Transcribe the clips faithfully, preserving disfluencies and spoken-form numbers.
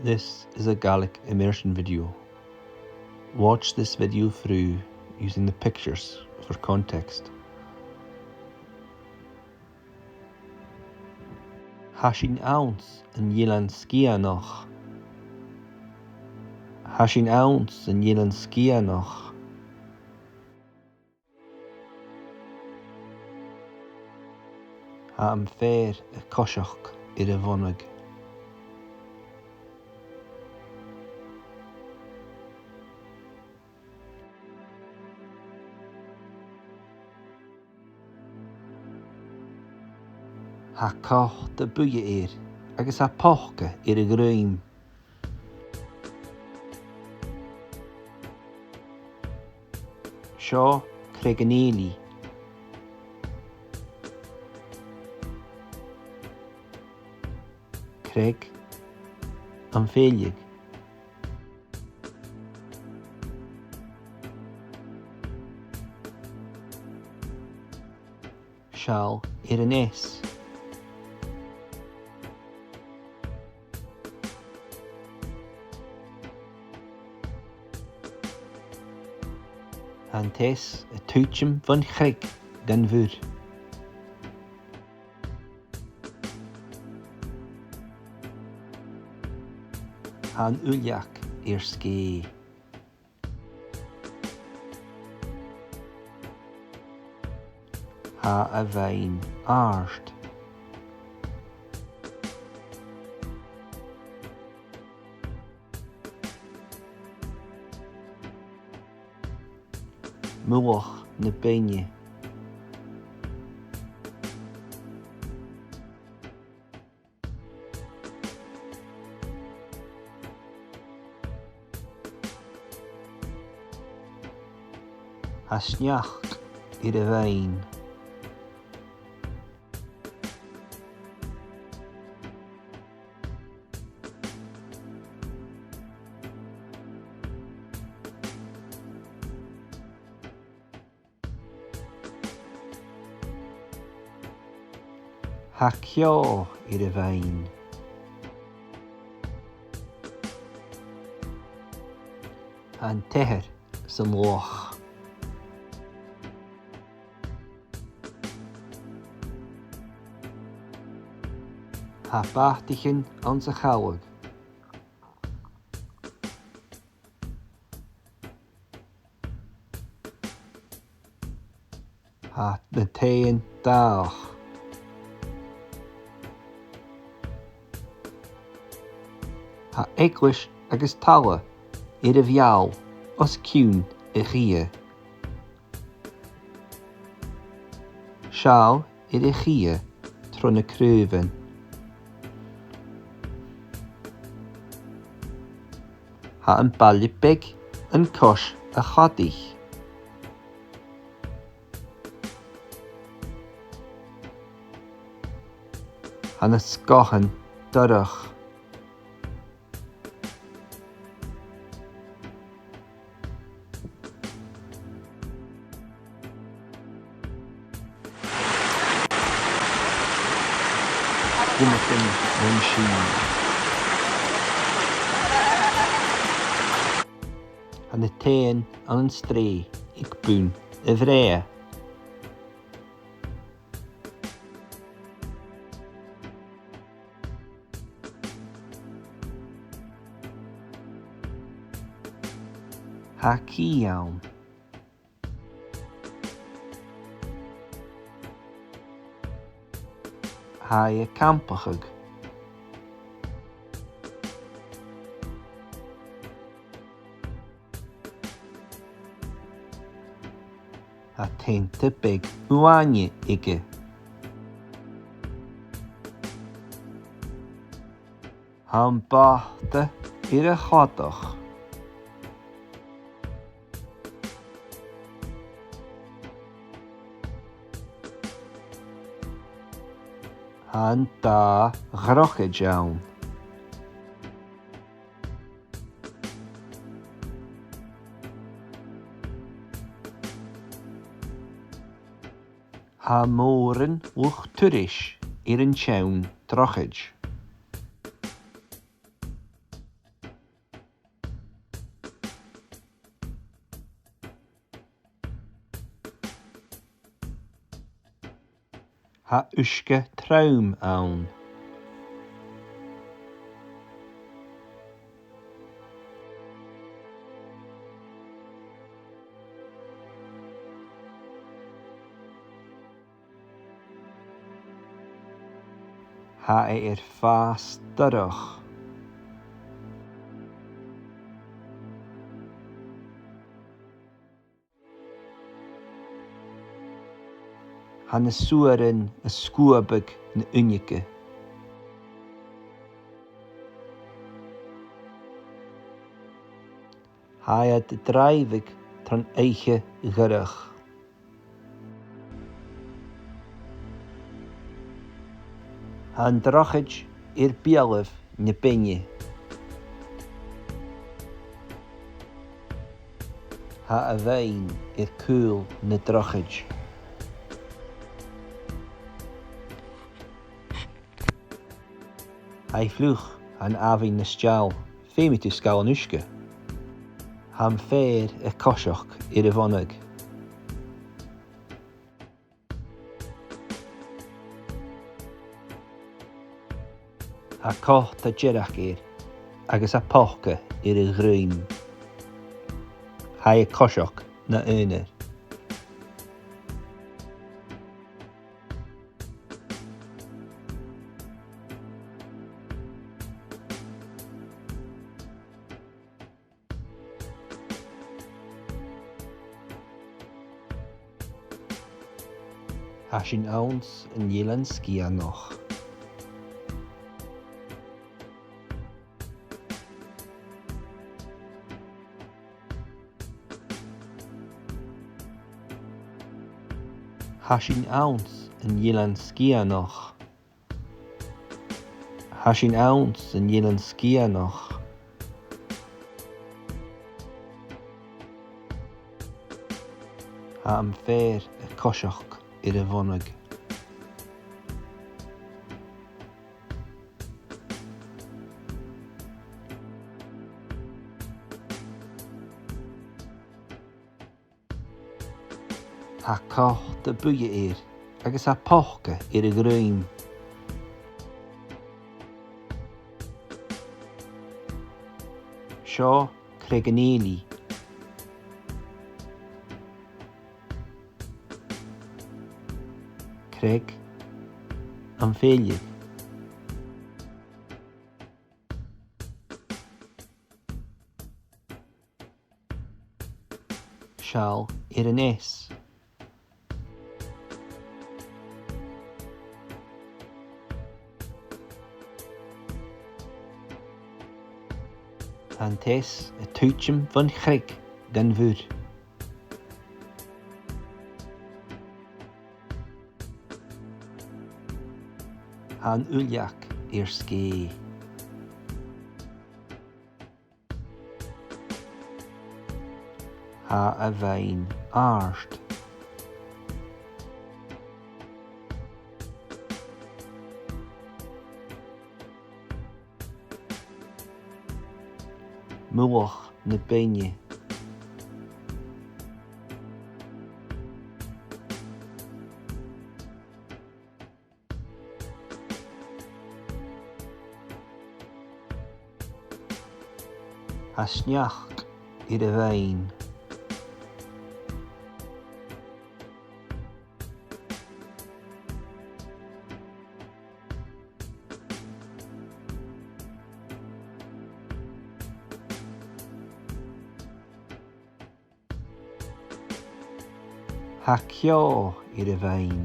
This is a Gaelic immersion video. Watch this video through using the pictures for context. Tha sinn anns an Eilean Sgitheanach. Tha sinn anns an Eilean Sgitheanach. Tha am fear a' coiseachd air a' bhonnach. Tha còta buidhe air agus tha poca air a dhruim. Seo Creag an Fhèilidh. Creag am Fèilidh. Seall air an eas. Tha an t-eas a' tuiteam bhon chreag dhan mhuir. Tha an uilneag air sgèith. Tha a' bheinn àrd. Mullach na beinne. Tha sneachd air a' bheinn. Tha ceò air a' bheinn. Tha an t-eathar san loch. Tha bàtaichean anns a' chaladh. Tha na taighean dathach. Tha eaglais agus talla air a mheall os cionn a' chidhe. Seall air a' chidhe tro na craobhan. Tha am baile beag an cois a' chadaich. Tha na sgòthan dorcha. Cumail an sin. Tha na taighean ann an sreath aig bun a' bhreith. Tha cì ann. Tha i a' campachadh. Tha teanta beag uaine aige. Tha am bàta air a' chladach. Tha an dà dhrochaid ann. Tha mòran luchd-turais air an t-seann drochaid. Tha uisge trom ann. Tha e air fàs dorch. Tha na suarain a' sguabadh na h-uinneige. Tha iad a' dràibheadh tron oidhche dhorch. Tha an drochaid air beulaibh na beinne. Tha a' bheinn air cùl na drochaid. Tha i fliuch, tha an abhainn nas teàrr, feumaidh tu sgàil an uisge. Tha am fear a' coiseachd air a' bhonnadh. Tha còta dearg air, agus tha poca air a dhruim. Tha i a' coiseachd na aonar. Tha sinn anns an Eilean Sgitheanach. Tha sinn anns an Eilean Sgitheanach. Tha sinn anns an Eilean Sgitheanach. Tha am fear a' coiseachd air a' bhonnadh. Tha còta buidhe air, agus tha poca air a dhruim. Seo Creag an Fhèilidh. Creag am Fèilidh. Seall air an eas. Tha an t-eas a' tuiteam bhon chreag dhan mhuir. Tha an uilneag air sgèith. Tha a' bheinn àrd. Mullach na beinne. Tha sneachd air a' bheinn. Tha ceò air a' bheinn.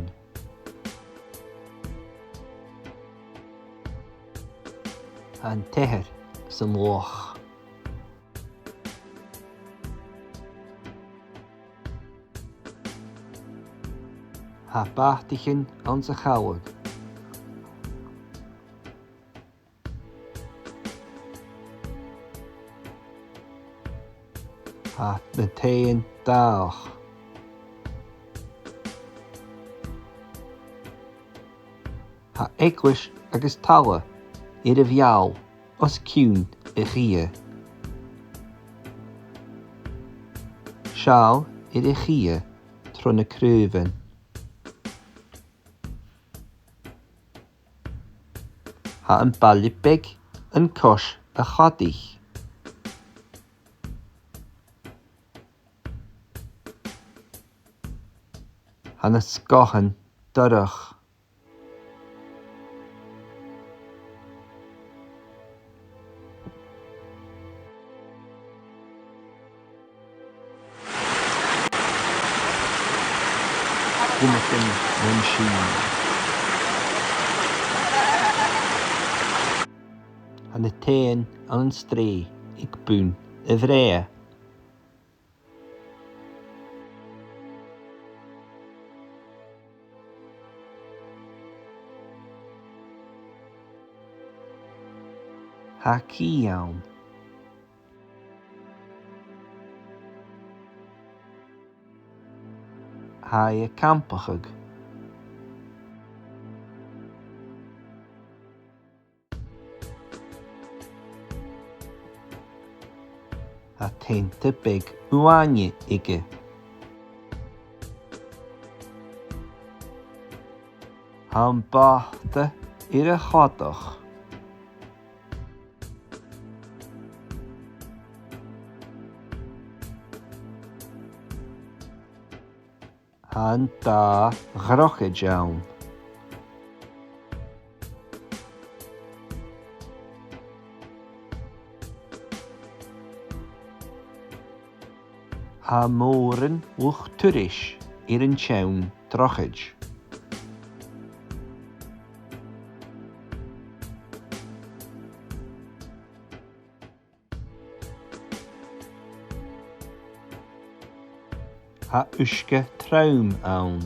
Tha an t-eathar san loch. Tha bàtaichean anns a' chaladh. Tha na taighean dàmhach. Tha eaglais agus talla air a mheall os cionn a' chidhe. Seall air a' chidhe tro na craobhan. Tha am baile beag an cois a' chadaich. Tha na sgòthan dorcha. Cumail an sin. Tha na taighean ann an sreath aig bun a' bhrèigh. Tha cì ann. Tha e a' campachadh. Tha teanta beag uaine aige. Tha am bàta air a chladach. Tha an dà dhrochaid ann. Tha mòran luchd-turais air an t-seann drochaid. Tha uisge trom ann.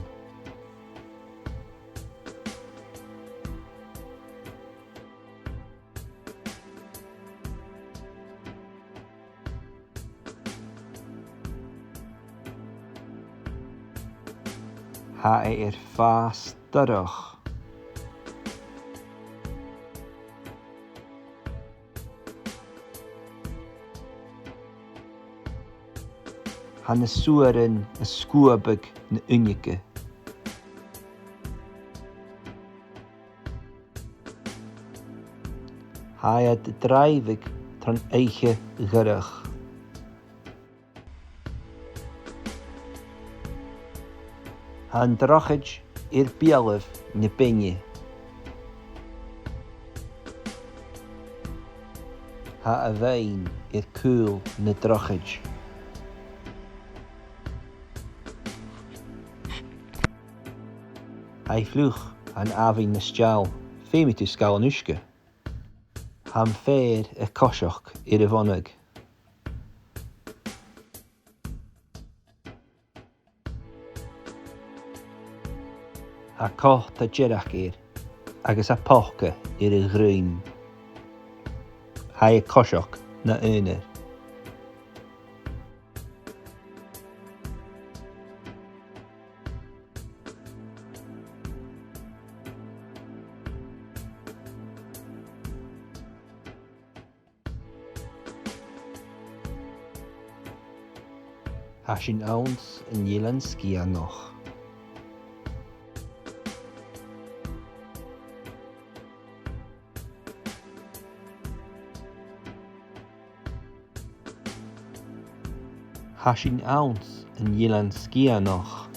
Tha e air fàs dorch. Tha na suaran a' sguabadh na h-uinneige. Tha iad a' dràibheadh tron oidhche dhorch. Tha an drochaid air beulaibh na beinne. Tha a' bheinn air cùl na drochaid. Tha e fliuch, tha an abhainn nas deònach, feumaidh tu sgàil an uisge. Tha am fear a' coiseachd air a' bhonnadh. Tha còta dearg air, agus tha poca air a dhruim. Tha e a' coiseachd na aonar. Tha sinn anns an Eilean Sgitheanach. Tha sinn anns an Eilean Sgitheanach.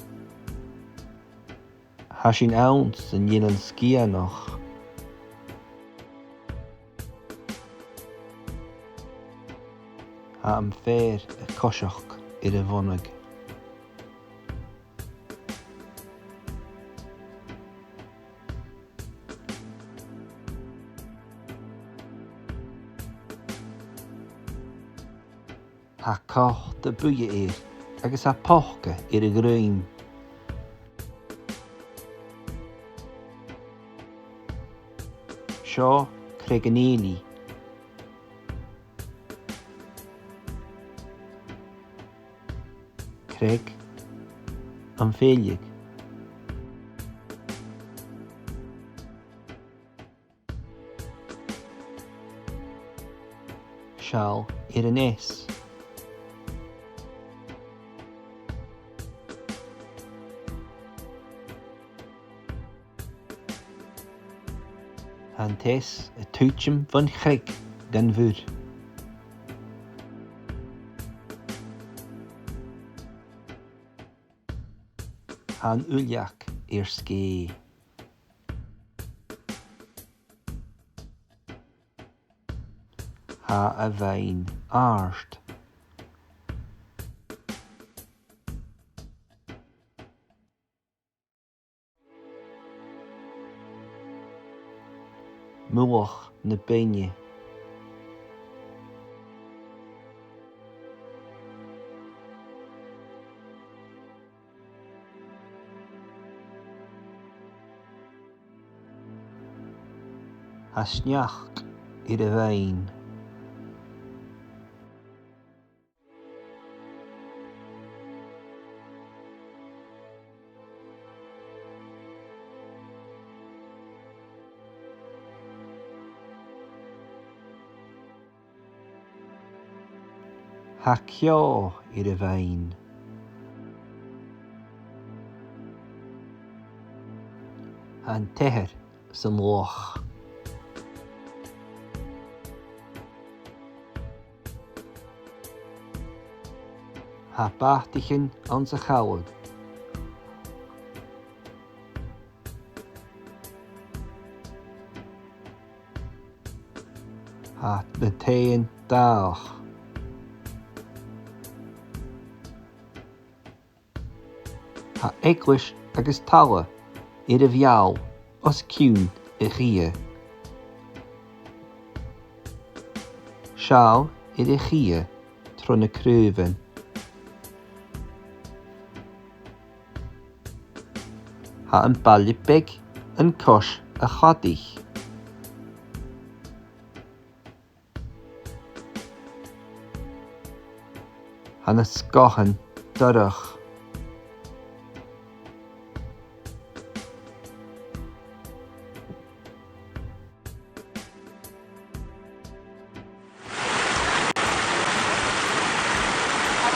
Tha sinn anns an Eilean Sgitheanach. Tha am fear a' coiseachd air a' bhonnadh. Tha còta buidhe air, agus tha poca air a dhruim. Seo Creag an Fhèilidh. Creag am Fèilidh. Seall air an eas. Tha an teas a' tuiteam bhon chreag dhan mhuir. Tha an uilneag air sgèith. Tha a' bheinn àrd. Mullach na beinne. Tha sneachd air a' bheinn. Tha ceò air a' bheinn. Tha an t-eathar san loch. Tha bàtaichean anns a' chaladh. Tha na taighean dàmhach. Tha eaglais agus talla air a mheall os cionn a' chidhe. Seall air a' chidhe tro na craobhan. Tha am baile beag an cois a' chladaich. Tha na sgòthan dorcha.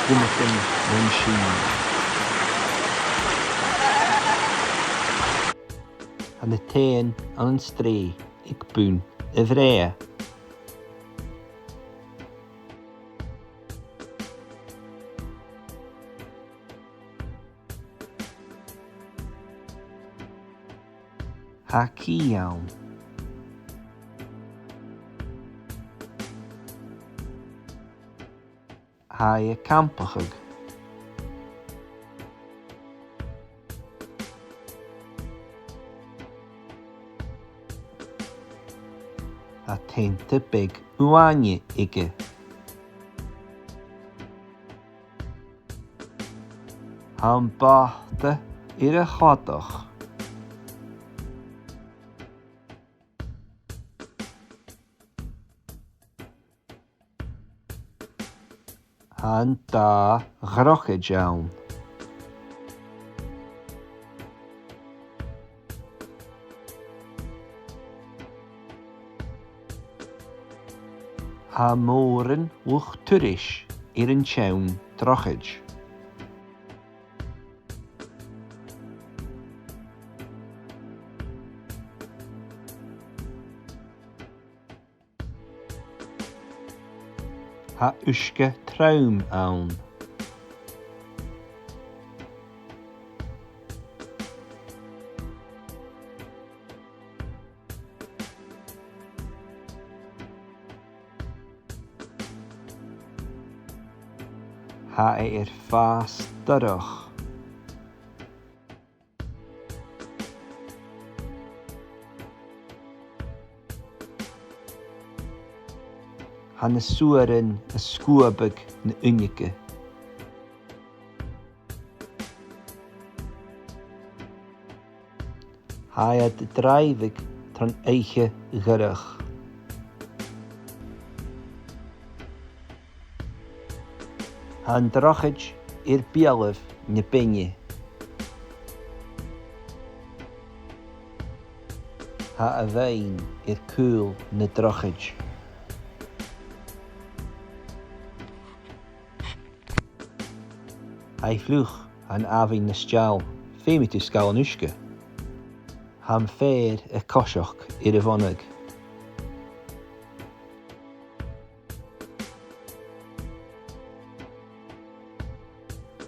Cumail an sin. Tha na taighean ann an sreath aig bun a' bhrèighe. Tha cì ann. Tha i a' campachadh. Tha teanta beag uaine aige. Tha am bàta air a' chladach. Tha an dà dhrochaid ann. Tha mòran luchd-turais air an t-seann drochaid. Tha uisge trom ann. Tha e air fàs dorch. Tha na suairean a' sguabadh na h-uinneige. Tha iad a' dràibheadh tron oidhche dhorch. Tha an drochaid air beulaibh na beinne. Tha a' bheinn air cùl na drochaid. Tha i fliuch, tha an àmhainn nas teàrr, feumaidh tu sgàil an uisge. Tha am fear a' coiseachd air a' bhonnach.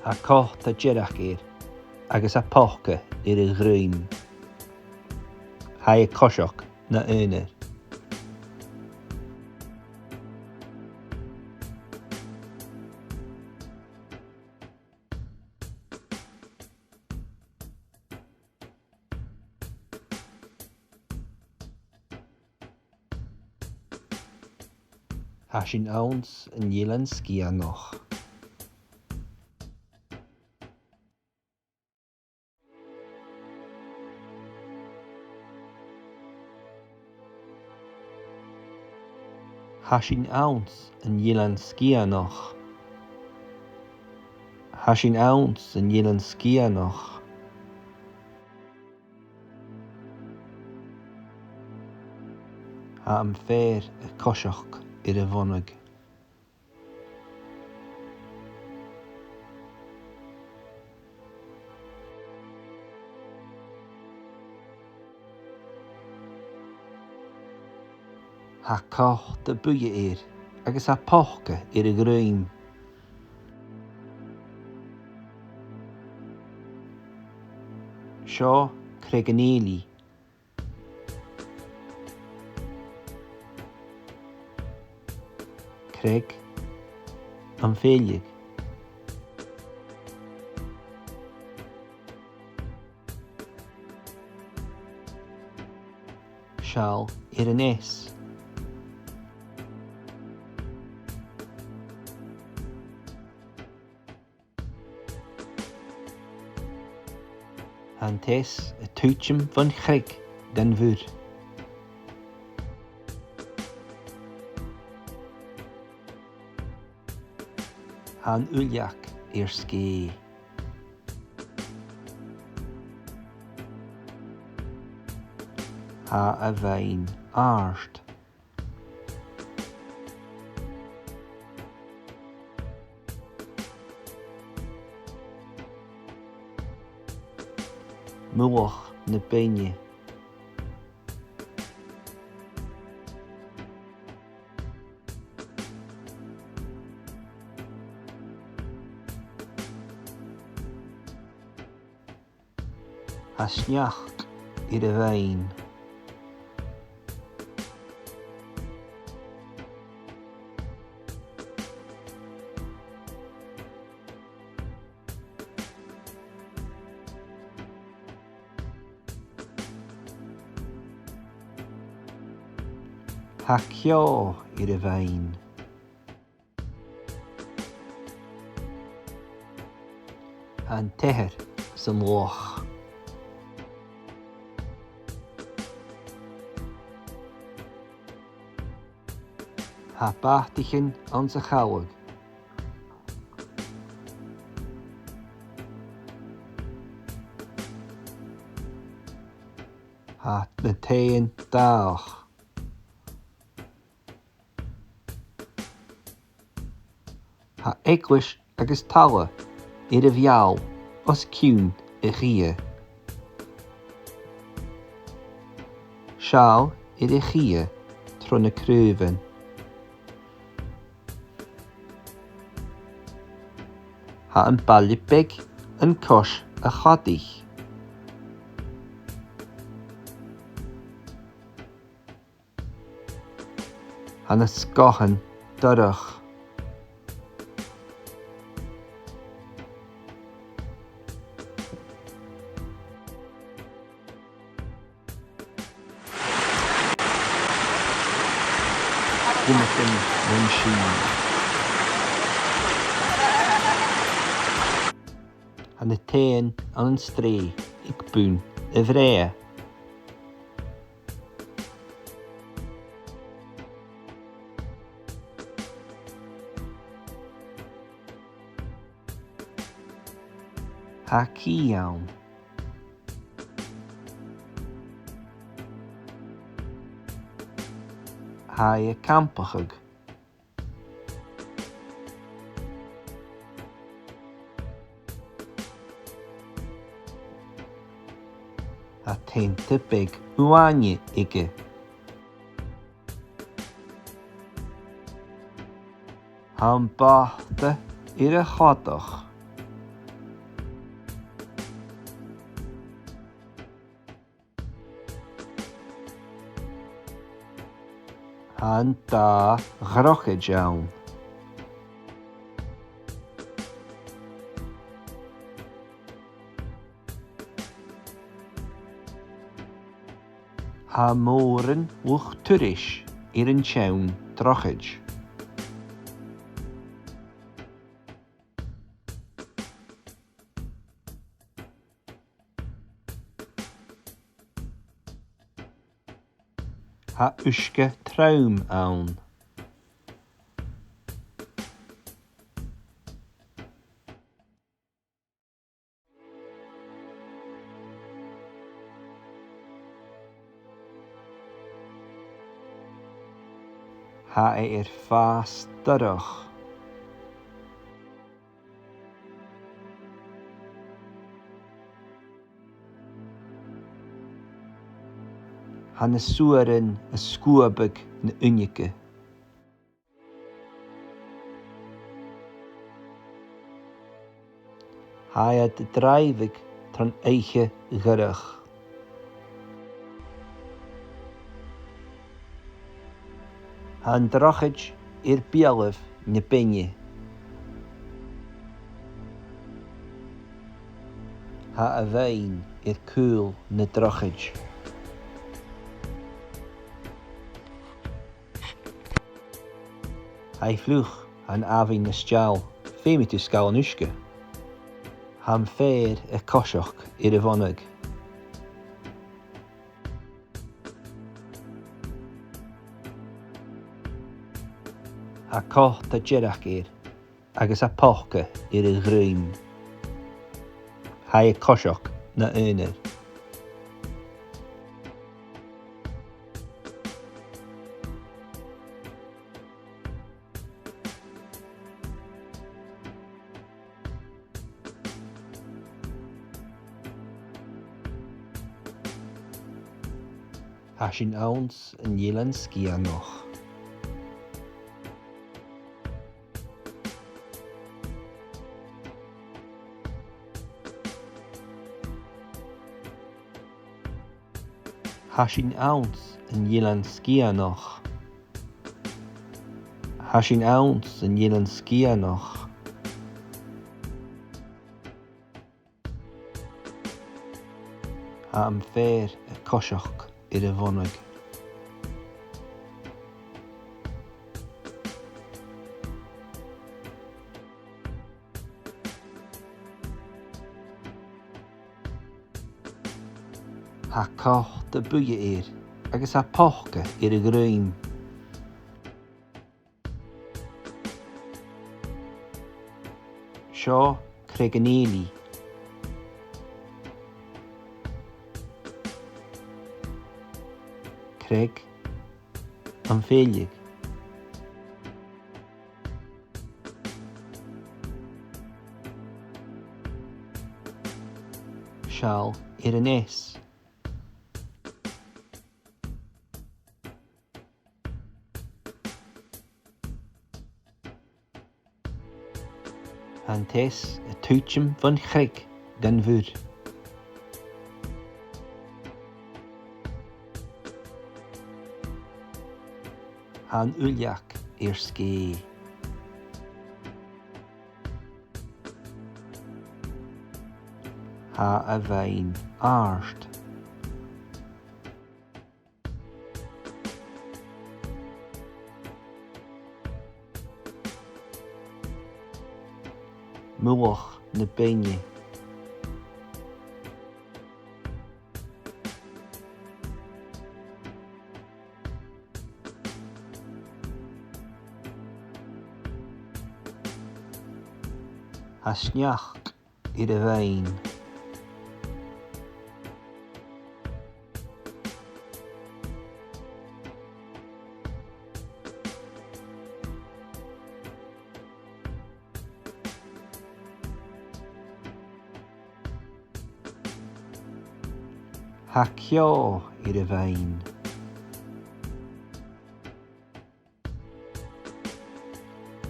Tha còta dearg air agus tha poca air a dhruim. Tha e a' coiseachd na aonar. Tha sinn anns an Eilean Sgitheanach. Tha sinn anns an Eilean Sgitheanach. Tha sinn anns an Eilean Sgitheanach. Tha am fear a' coiseachd air a' bhonnadh. Tha còta buidhe air agus tha poca air a dhruim. Seo Creag an Fhèilidh. Creag am Fèilidh. Seall air an eas. Tha an t-eas a' tuiteam bhon chreag dhan mhuir. Tha an uilneag air sgèith. Tha a' bheinn àrd. Mullach na beinne. Tha sneachd air a' bheinn. Tha ceò air a' bheinn. An t-eathar san loch. Tha bàtaichean anns a' chaladh. Tha na taighean dathach. Tha eaglais agus talla air a mheall os cionn a' chidhe. Seall air a' chidhe tro na craobhan. Tha am baile beag an cois a' chadaich. Tha na sgòthan dorcha. Cumasan nan sìth. Tha na taighean ann an sreath aig bun a' bhrèidhe. Tha cìth ann. Tha e a' campachadh. Tha teanta beag uaine aige. Tha am bàta air a chladach. Tha an dà dhrochaid ann. Tha mòran luchd-turais air an t-seann drochaid. Tha uisge trom ann. Tha e air fàs dorch. Tha na suaran a' sguabadh na h-uinneige. Tha iad a' dràibheadh tron oidhche dhorch. Tha an drochaid air beulaibh na beinne. Tha a' bheinn air cùl na drochaid. Tha i fliuch, tha an abhainn nas teàrr, feumaidh tu sgàil an uisge. Tha am fear a' coiseachd air a' bhonnach. Tha còta dearg air agus tha poca air a dhruim. Tha e a' coiseachd na aonar. Tha sinn anns an Eilean Sgitheanach. Tha sinn anns an Eilean Sgitheanach. Tha sinn anns an Eilean Sgitheanach. Tha am fear a' coiseachd air a' bhonnach. Tha còta buidhe air agus tha poca air a dhruim. Seo Creag an Fhèilidh. Creag am Fèilidh. Seall air an eas. Tha an t-eas a' tuiteam bhon chreag gun mhuir. Tha an uilneag air sgèith. Tha a' bheinn àrd. Mullach na beinne. Tha sneachd air a' bheinn. Tha ceò air a' bheinn.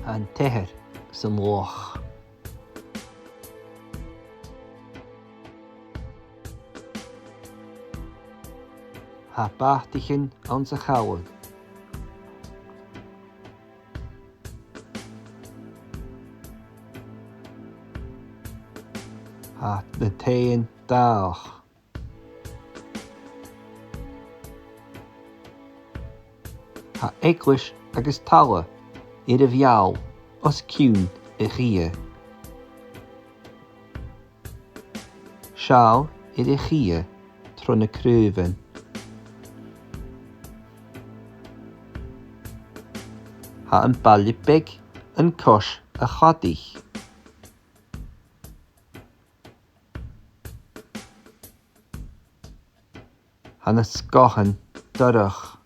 Tha an t-eathar san loch. Tha bàtaichean anns a' chaladh. Tha na taighean dathach. Tha eaglais agus talla air a mheall os cionn a' chidhe. Seall air a' chidhe tro na craobhan. Tha am baile beag an cois a' chladaich. Tha na sgòthan dorcha.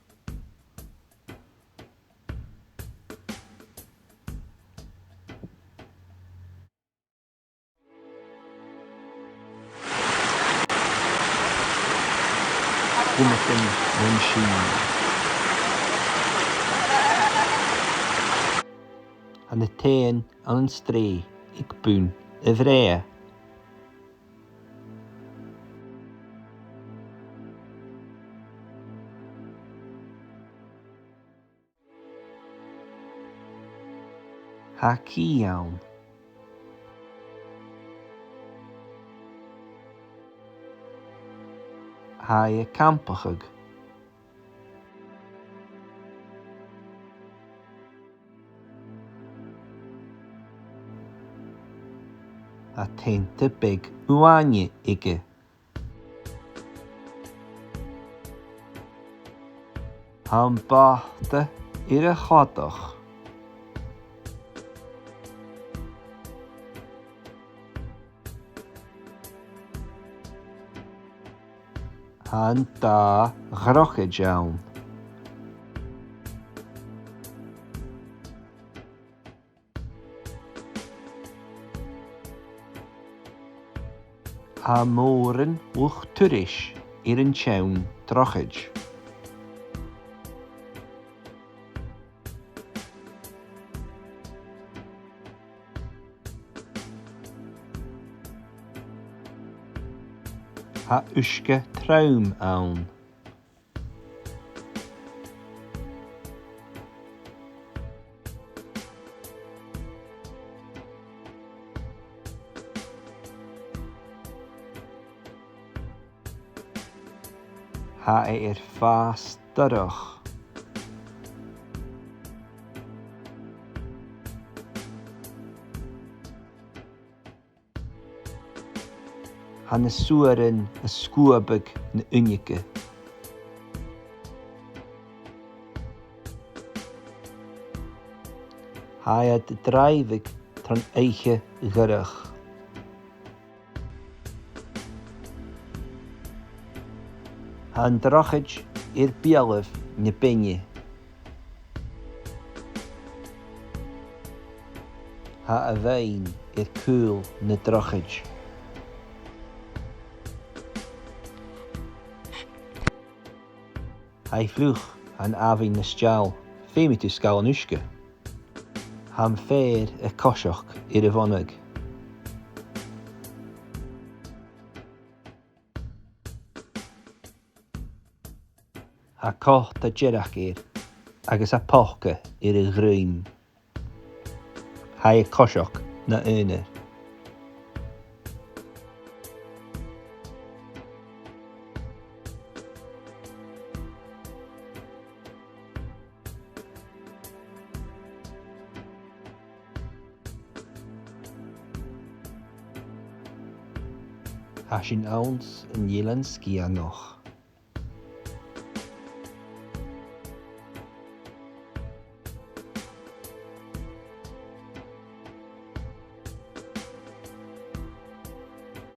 Cumail an sin. Tha na taighean ann an sreath aig bun a' bhrèigh. Tha cì ann. Tha e a' campachadh. Tha teanta beag uaine aige. Tha am bàta air a chladach. Tha an dà dhrochaid ann. Tha mòran luchd-turais air an t-seann drochaid. Tha uisge trom ann. Tha e air fàs dorch. Tha na suaran a' sguabadh na h-uinneige. Tha iad a' dràibheadh tron oidhche dhorch. Tha an drochaid air beulaibh na beinne. Tha a' bheinn air cùl na drochaid. Tha e fliuch, tha an abhainn nas deal, feumaidh tu sgàil an uisge. Tha am fear a' coiseachd air a' bhonnadh. Tha còta dearg air agus tha poca air a dhruim. Tha e a' coiseachd na aonar. Tha sinn anns an Eilean Sgitheanach.